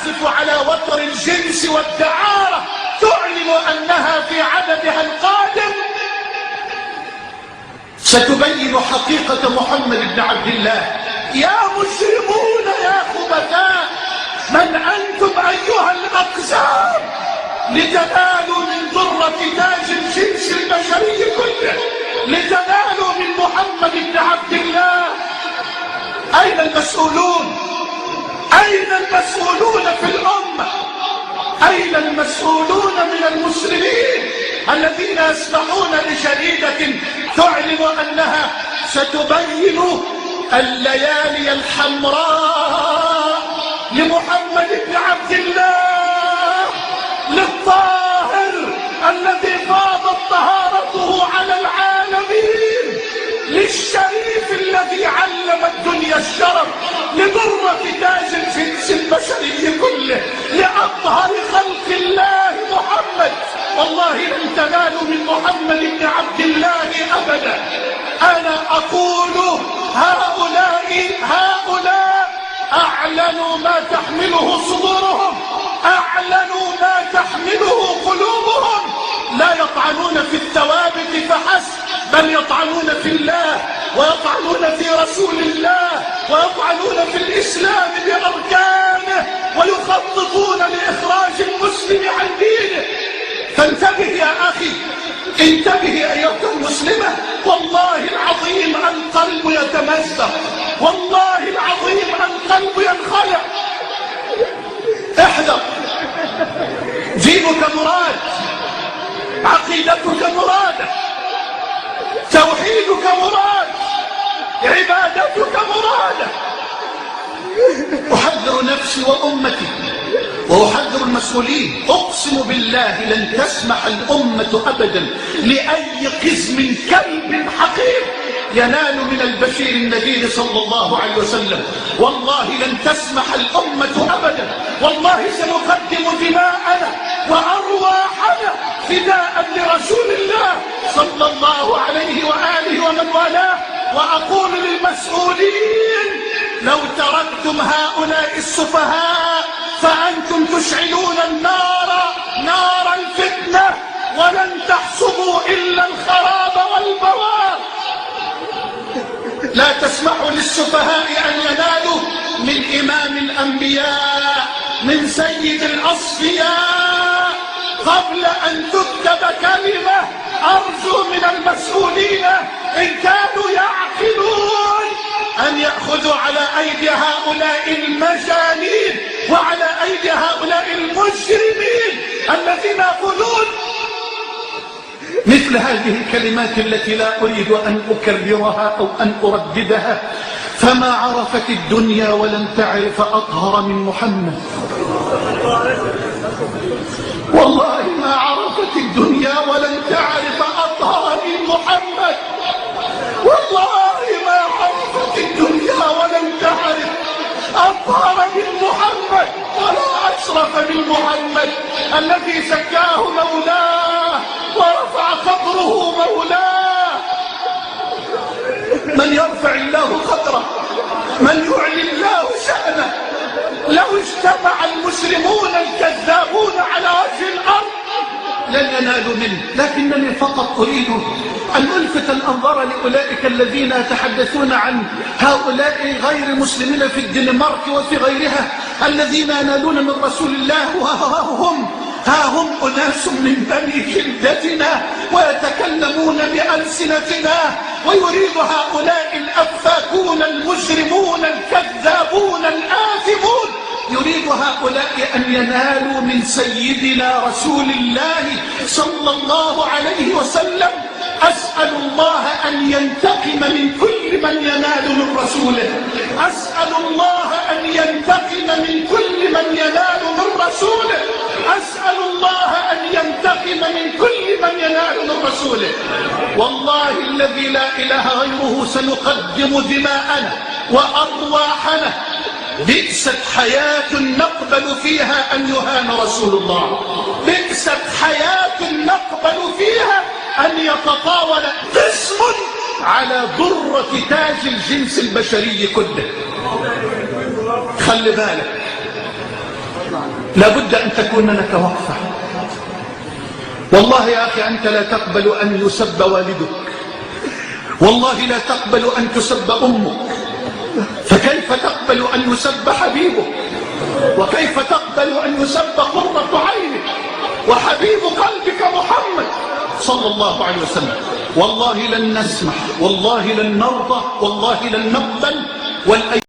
تعزف على وتر الجنس والدعارة تعلن أنها في عددها القادم ستبين حقيقة محمد بن عبد الله. يا مجرمون يا خبثاء، من أنتم أيها الأقزام لتنالوا من ضرة تاج الجنس البشري كله، لتنالوا من محمد بن عبد الله؟ أين المسؤولون؟ أين المسؤولون في الأمة؟ أين المسؤولون من المسلمين الذين يسمحون لجريدة تعلن أنها ستبين الليالي الحمراء لمحمد بن عبد الله، للطاهر الذي فاضت طهارته على العالمين، للشريف الذي علم الدنيا الشرف، لضرة تاج الجنس البشري كله، لأطهر خلق الله محمد؟ والله لن تنالوا من محمد بن عبد الله أبدا. أنا أقول هؤلاء أعلنوا ما تحمله صدورهم، أعلنوا ما تحمله قلوبهم. لا يطعنون في الثوابت فحسب، بل يطعنون في الله، ويطعنون في رسول الله، ويطعنون في الإسلام بأركانه، ويخططون لإخراج المسلم عن دينه. فانتبه يا أخي، انتبه أيتها المسلمة. والله العظيم القلب يتمزق، والله العظيم القلب ينخلع. احذر، دينك مراد، عقيدتك مرادة، توحيدك مراد، عبادتك مرادة. أحذر نفسي وأمتي وأحذر المسؤولين. أقسم بالله لن تسمح الأمة أبدا لأي قزم كلب حقير ينال من البشير النذير صلى الله عليه وسلم. والله لن تسمح الأمة أبدا. والله سنقدم دماءنا وأرواحنا فداء لرسول الله صلى الله عليه وآله ومن والاه. وأقول للمسؤولين: لو تركتم هؤلاء السفهاء فأنتم تشعلون النار، نار الفتنة، ولن تحصدوا إلا الخراب والبوار. لا تسمحوا للسفهاء أن ينالوا من إمام الأنبياء، من سيد الأصفياء، قبل أن تكتب كلمة. أرجو من المسؤولين إن كانوا يعقلون أن يأخذوا على أيدي هؤلاء المجانين وعلى أيدي هؤلاء المجرمين الذين يقولون مثل هذه الكلمات التي لا أريد أن أكررها أو أن أرددها. فما عرفت الدنيا ولن تعرف أطهر من محمد. والله ما عرفت الدنيا ولن تعرف أطهر من محمد. والله ما عرفت الدنيا ولن تعرف أطهر من محمد ولا أشرف من محمد الذي زكاه مولاه ورفع قدره مولاه. من يرفع الله قدره، من يعلي الله شأنه. لو اجتمع المسلمون الكذابون على وجه الأرض لن ينالوا منه. لكنني فقط أريد أن ألفت الأنظار لأولئك الذين يتحدثون عن هؤلاء غير المسلمين في الدنمارك وفي غيرها الذين ينالون من رسول الله، وها هم أناس من بني جلدتنا ويتكلمون بألسنتنا، ويريد هؤلاء الأفاكون المجرمون الكذابون الآثمون، يريد هؤلاء أن ينالوا من سيدنا رسول الله صلى الله عليه وسلم. أسأل الله أن ينتقم من كل من ينال من رسوله. أسأل الله أن ينتقم من كل من ينال من رسوله. أسأل الله أن ينتقم من كل من ينال من رسوله. والله الذي لا إله غيره سنقدم دماءنا وأرواحنا. بئست حياة نقبل فيها أن يهان رسول الله. بئست حياة نقبل فيها أن يتطاول قسم على ضرة تاج الجنس البشري كله. خلي بالك. لابد أن تكون لك وقفة. والله يا أخي أنت لا تقبل أن يسب والدك، والله لا تقبل أن تسب أمك، فكيف تقبل أن يسب حبيبك؟ وكيف تقبل أن يسب قرة عينك وحبيب قلبك محمد صلى الله عليه وسلم؟ والله لن نسمح، والله لن نرضى، والله لن نقبل. والأيام